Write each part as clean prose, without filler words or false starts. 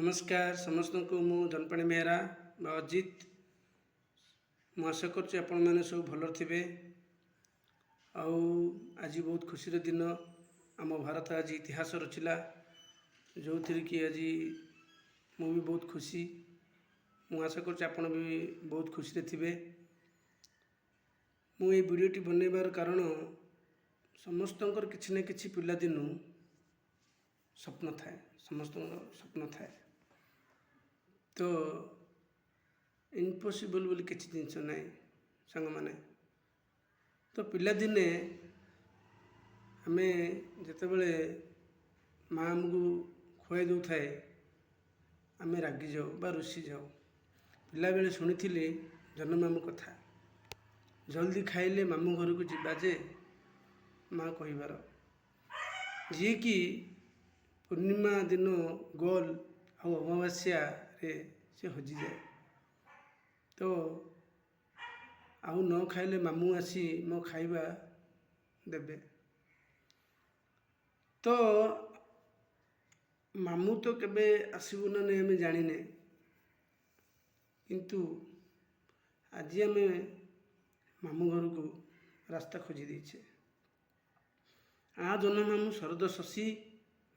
ନମସ୍କାର ସମସ୍ତଙ୍କୁ। ମୁଁ ଧନପାଣି ବେହେରା ବା ଅଜିତ। ମୁଁ ଆଶା କରୁଛି ଆପଣମାନେ ସବୁ ଭଲରେ ଥିବେ। ଆଉ ଆଜି ବହୁତ ଖୁସିର ଦିନ। ଆମ ଭାରତ ଆଜି ଇତିହାସ ରଚିଲା, ଯେଉଁଥିରେ କି ଆଜି ମୁଁ ବି ବହୁତ ଖୁସି। ମୁଁ ଆଶା କରୁଛି ଆପଣ ବି ବହୁତ ଖୁସିରେ ଥିବେ। ମୁଁ ଏଇ ଭିଡ଼ିଓଟି ବନେଇବାର କାରଣ, ସମସ୍ତଙ୍କର କିଛି ନା କିଛି ପିଲାଦିନୁ ସ୍ୱପ୍ନ ଥାଏ, ସମସ୍ତଙ୍କର ସ୍ୱପ୍ନ ଥାଏ। ତ ଇମ୍ପସିବଲ୍ ବୋଲି କିଛି ଜିନିଷ ନାହିଁ, ସାଙ୍ଗମାନେ। ତ ପିଲାଦିନେ ଆମେ ଯେତେବେଳେ ମା ଆମକୁ ଖୁଆଇ ଦେଉଥାଏ, ଆମେ ରାଗିଯାଉ ବା ରୁଷି ଯାଉ। ପିଲାବେଳେ ଶୁଣିଥିଲି ଜହ୍ନମାମୁଁ କଥା। ଜଲ୍ଦି ଖାଇଲେ ମାମୁଁ ଘରକୁ ଯିବା ଯେ, ମା କହିବାର, ଯିଏକି ପୂର୍ଣ୍ଣିମା ଦିନ ଗୋଲ ଆଉ ଅମାବାସ୍ୟାରେ ସେ ହଜିଯାଏ। ତ ଆଉ ନ ଖାଇଲେ ମାମୁଁ ଆସି ମୋ ଖାଇବା ଦେବେ। ତ ମାମୁଁ ତ କେବେ ଆସିବୁ ନା ନାହିଁ ଆମେ ଜାଣିନେ, କିନ୍ତୁ ଆଜି ଆମେ ମାମୁଁ ଘରକୁ ରାସ୍ତା ଖୋଜି ଦେଇଛେ। ଆ ଜହ୍ନ ମାମୁଁ ଶରଦ ଶଶୀ,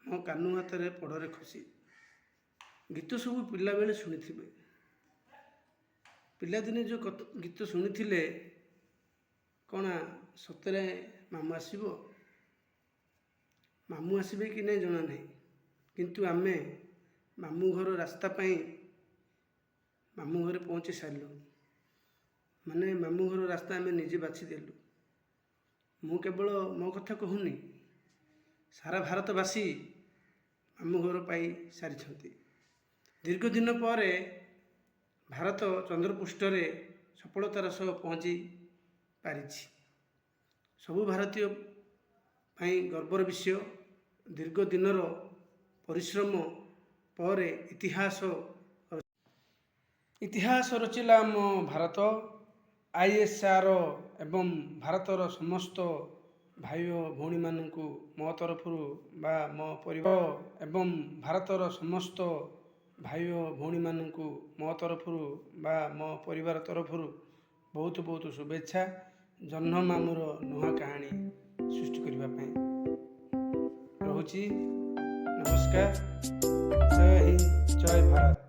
ମୋ କାହ୍ନୁ ହାତରେ ପଡ଼ରେ ଖସି। ଗୀତ ସବୁ ପିଲାବେଳେ ଶୁଣିଥିବେ। ପିଲାଦିନେ ଯେଉଁ ଗୀତ ଶୁଣିଥିଲେ, କ'ଣ ସତରେ ମାମୁଁ ଆସିବ? ମାମୁଁ ଆସିବେ କି ନାହିଁ ଜଣା ନାହିଁ, କିନ୍ତୁ ଆମେ ମାମୁଁ ଘର ରାସ୍ତା ପାଇଁ ମାମୁଁ ଘରେ ପହଞ୍ଚି ସାରିଲୁ। ମାନେ ମାମୁଁ ଘର ରାସ୍ତା ଆମେ ନିଜେ ବାଛିଦେଲୁ। ମୁଁ କେବଳ ମୋ କଥା କହୁନି, ସାରା ଭାରତବାସୀ ମାମୁଁ ଘର ପାଇ ସାରିଛନ୍ତି। ଦୀର୍ଘ ଦିନ ପରେ ଭାରତ ଚନ୍ଦ୍ରପୃଷ୍ଠରେ ସଫଳତାର ସହ ପହଞ୍ଚି ପାରିଛି। ସବୁ ଭାରତୀୟ ପାଇଁ ଗର୍ବର ବିଷୟ। ଦୀର୍ଘ ଦିନର ପରିଶ୍ରମ ପରେ ଇତିହାସ ରଚିଲା ଆମ ଭାରତ। ଆଇଏସ୍ଆର୍ଓ ଏବଂ ଭାରତର ସମସ୍ତ ଭାଇ ଓ ଭଉଣୀମାନଙ୍କୁ ମୋ ତରଫରୁ ବା ମୋ ପରିବାର ଏବଂ ଭାରତର ସମସ୍ତ ଭାଇ ଓ ଭଉଣୀମାନଙ୍କୁ ମୋ ତରଫରୁ ବା ମୋ ପରିବାର ତରଫରୁ ବହୁତ ବହୁତ ଶୁଭେଚ୍ଛା, ଜହ୍ନ ମାମୁଁର ନୂଆ କାହାଣୀ ସୃଷ୍ଟି କରିବା ପାଇଁ। ରହୁଛି, ନମସ୍କାର। ଜୟ ହିନ୍ଦ, ଜୟ ଭାରତ।